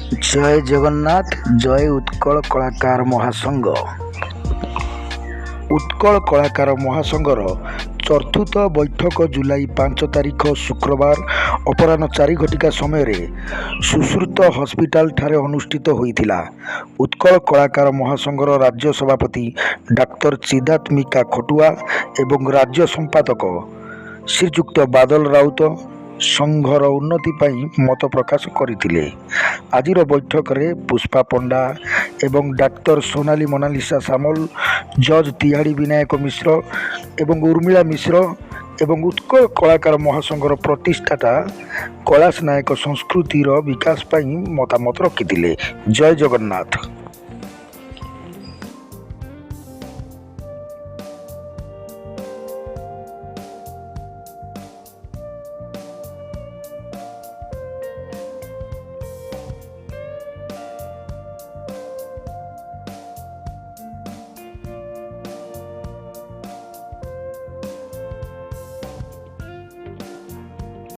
ଜୟ ଜଗନ୍ନାଥ, ଜୟ ଉତ୍କଳ କଳାକାର ମହାସଂଘ। ଉତ୍କଳ କଳାକାର ମହାସଂଘର ଚତୁର୍ଥ ବୈଠକ ଜୁଲାଇ 5 ତାରିଖ ଶୁକ୍ରବାର ଅପରାହ୍ନ 4 ଘଟିକା ସମୟରେ ସୁଶ୍ରୁତ ହସ୍ପିଟାଲଠାରେ ଅନୁଷ୍ଠିତ ହୋଇଥିଲା। ଉତ୍କଳ କଳାକାର ମହାସଂଘର ରାଜ୍ୟ ସଭାପତି ଡାକ୍ତର ଚିଦାତ୍ମିକା ଖଟୁଆ ଏବଂ ରାଜ୍ୟ ସମ୍ପାଦକ ଶ୍ରୀଯୁକ୍ତ ବାଦଲ ରାଉତ ସଂଘର ଉନ୍ନତି ପାଇଁ ମତ ପ୍ରକାଶ କରିଥିଲେ। ଆଜିର ବୈଠକରେ ପୁଷ୍ପା ପଣ୍ଡା ଏବଂ ଡାକ୍ତର ସୋନାଲି ମୋନାଲିସା ସାମଲ, ଜଜ୍ ତିହାଡ଼ି ବିନାୟକ ମିଶ୍ର ଏବଂ ଉର୍ମିଳା ମିଶ୍ର ଏବଂ ଉତ୍କଳ କଳାକାର ମହାସଂଘର ପ୍ରତିଷ୍ଠାତା କୈଳାସ ନାୟକ ସଂସ୍କୃତିର ବିକାଶ ପାଇଁ ମତାମତ ରଖିଥିଲେ। ଜୟ ଜଗନ୍ନାଥ।